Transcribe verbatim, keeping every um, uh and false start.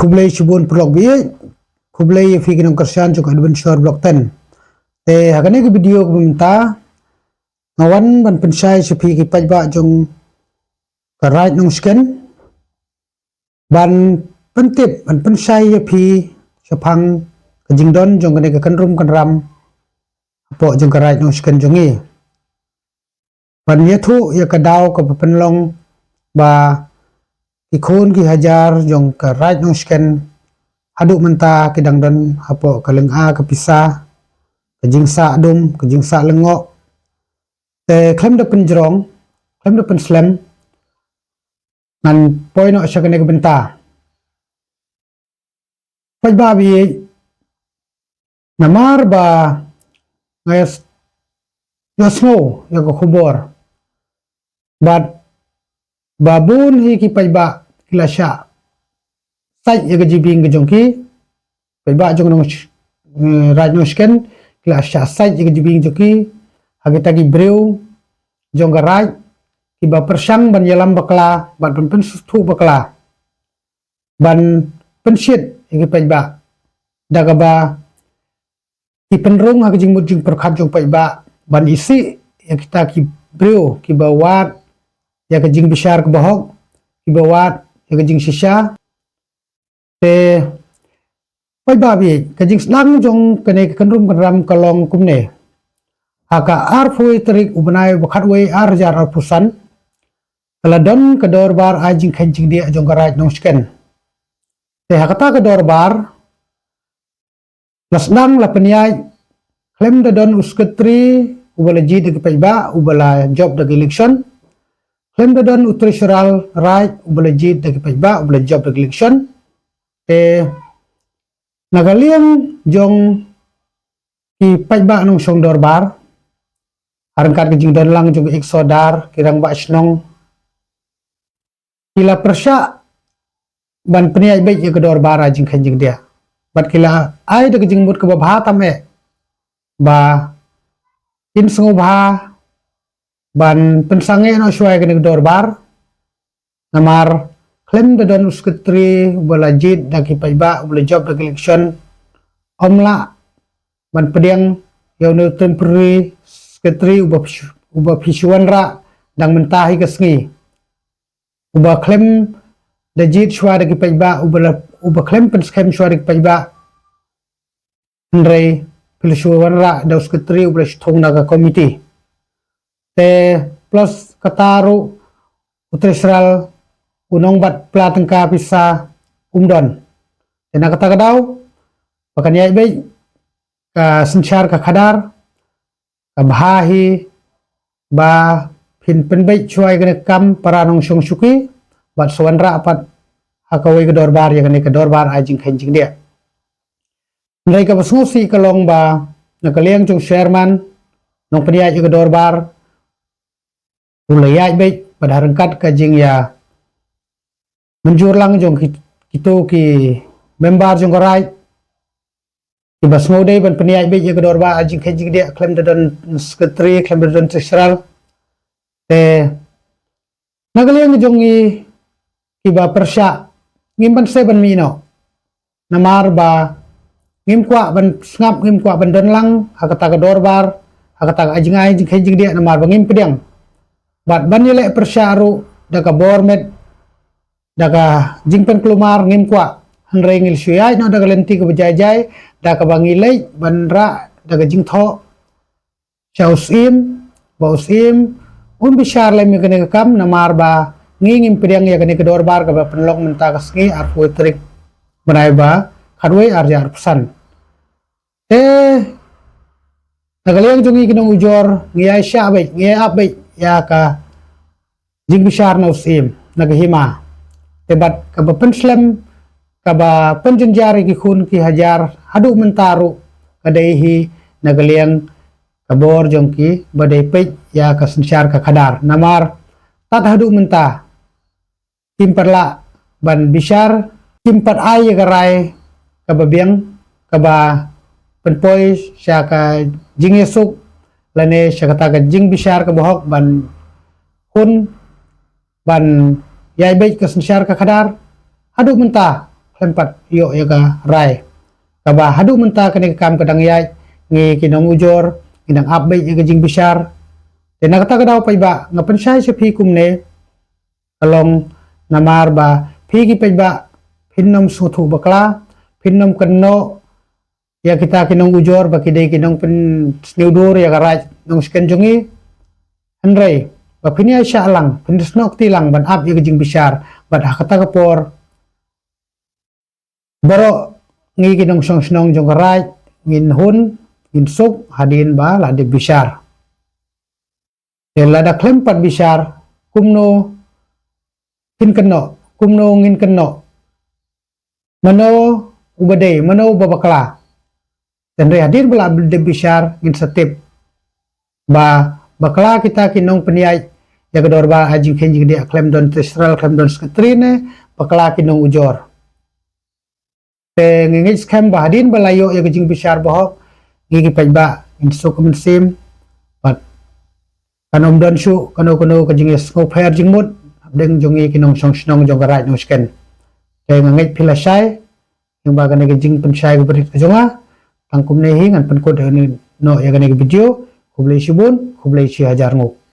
Khublei shibun paralok baieit, khublei ïa phi ki nongkyrshan jong ka Adventure Block ten. Te ha kane ka video kaba mynta nga wan ban pynshai sha phi ki paidbah jong ka Raid Nongshken, ban pyntip, ban pynshai ïa phi shaphang ka jingdon jong kane ka kynrum kynram hapoh jong ka Raid Nongshken jong ngi. Ban ïathuh ïa ka daw kaba pynlong ba ki khun ki hajar jong ka Raid Nongshken haduh mynta ki dang don hapoh ka lynga ka pisa, ka jingsah dum, ka jingsah lyngngoh. Te khlem da pynjrong, khlem da pynslem, ngan poi noh sha kane ka bynta. Paidbah baieit, namar ba nga ïohsngew ïa ka khubor bad ba bun hi ki paidbah ki la shah sait ïa ka jingbieng ka jong ki, paidbah jong nong, eh, Raid Nongshken ki la shah sait ïa ka jingbieng jong ki ha kita ki briew jong ka Raid kiba pyrshang ban ïalam bakla bad ban pynsngewthuh bakla, ban pynshit ïa ki paidbah da kaba ki pynrung ha ka jingmut jingpyrkhat jong paidbah, ban isih ïa kita ki briew kiba wad ïa ka jingbishar kaba hok, kiba wad ïa ka jingshisha. Te paidbah baieit, ka jingsdang jong kane ka kynrum kynram ka long kumne. Ha ka arphew tarik u bnai ba khatwei ar hajar arphew san ka la don ka dorbar ai jingkheiñ jingdiah jong ka Raid Nongshken. Te ha kata ka dorbar la sdang, la pynïaid, khlem da don u secretary uba la jied da ki paidbah uba la jop da ka election, khlem da don u treasurer Raid uba la jied da ki paidbah uba la jop da ka election. Te na ka liang jong ki paidbah nongshong dorbar, ha ryngkat ka jingdon lang jong ki ekso dar, ki rangbah shnong, ki la pyrshah ban pynïaid beit ïa ka dorbar ai jingkheiñ jingdiah bad ki la ai da ka jingmut kaba bha tam eh ba kin sngewbha ban pynsangeh noh shuwa ïa kane ka dorbar. Namar khlem da don u secretary uba la jied da ki paidbah uba la jop da ka election, ym lah ban pdiang ïa une u temporary secretary uba phi shu, uba phi shu wanrah dang mynta hi ka sngi, uba khlem da jied shuwa da ki paidbah, uba la, uba khlem pynskhem shuwa da ki paidbah. Hynrei phi la shu wanrah da u secretary uba la shu thung na ka komiti. Te plus kata ruh u treasurer u nongbat pla tyngka pisa um don. Te na kata ka daw ba kan ïaid beit ka synshar ka khadar, ka bha hi ba phin pynbeit shuwa ïa kane ka kam para nongshong shuki bad sa wanrah pat ha kawei ka dorbar, ïa kane ka dorbar ai jingkheiñ jingdiah. Hynrei kaba sngewsih ka long ba na ka liang jong u chairman nongpynïaid ïa ka dorbar, u la ïaid beit bad ha ryngkat ka jingïa mynjur lang jong ki, kito ki member jong ka Raid kiba sngewdei ban pynïaid beit ïa ka dorbar ai jingkheiñ jingdiah khlem da don secretary, khlem da don treasurer. Te na ka liang jong ngi kiba pyrshah, ngim banse ban mih noh. Namar ba ngim kwah ban sngap, ngim kwah ban don lang ha kata ka dorbar, ha kata ka jingai jingkheiñ jingdiah, namar ba ngim pdiang. Bad ban ïaleh pyrshah ruh da ka bor met, da ka jingpynkulmar, ngim kwah. Hynrei ngi la shu ïaid noh da ka lynti kaba jai jai, da kaba ngi leit ban rah da ka jingthoh sha u Syiem, ba u Syiem un bishar lem ïa kane ka kam, namar ba ngi ngim pdiang ïa kane ka dorbar kaba pynlong mynta ka sngi arphew tarik bnai ba khatwei ar hajar arphew san. Te na ka liang jong ngi ki nongujor, ngi ïai shah beit, ngi ïai ap beit ïa ka jingbishar na u Syiem na ka hima. Te bad kaba pynslem, kaba pynjynjar ïa ki khun ki hajar haduh mynta ruh ka dei hi na ka liang ka bor jong ki ba dei peit ïa ka synshar ka khadar. Namar tad haduh mynta kim pat lah ban bishar, kim pat ai ïa ka rai kaba biang, kaba pynpoi sha ka jingïasuk lane sha kata ka jingbishar kaba hok ban hun, ban ïai beit ka synshar ka khadar. Haduh mynta khlem pat ïoh ïa ka rai. Kaba haduh mynta kane ka kam ka dang ïaid, ngi ki nong ujor ngi dang ap beit ïa ka jingbishar. Te na kata ka daw paidbah, nga pynshai sha phi kumne, ka long namar ba phi ki paidbah phin nym sngewthuh bakla, phin nym kynnoh ïa kita ki nong ujor ba ki dei ki nongpynsniewdur ïa ka Raid Nongshken jong ngi. Hynrei ba phin ïaishah lang, phin snoh kti lang ban ap ïa ka jingbishar, bad ha kata ka por baroh ngi ki nongshong shnong jong ka Raid ngin hun, ngin suk hadien ba la dep bishar. Te lada khlem pat bishar, kumno phin kynnoh, kumno ngin kynnoh? Mano uba dei, mano uba bakla? Te hynrei hadien ba la dep bishar ngin sa tip ba bakla kita ki nongpynïaid ïa ka dorbar ai jingkheiñ jingdiah, khlem don treasurer, khlem don secretary ne bakla ki nong ujor. Te ngi ngeit skhem ba hadien ba la ïoh ïa ka jingbishar bahok, ngi ki paidbah ngin suk ka mynsiem, bad kan ym don shuh kano kano ka jingïasngewpher jingmut hapdeng jong ngi ki nongshong shnong jong ka Raid Nongshken. Te nga ngeit phi la shai, ïa ba kane ka jingpynshai kaba rit ka jong nga. Tang kumne hi ngan pynkut ïa kane, noh ïa kane ka video. Khublei shibun, khublei shi hajar nguh.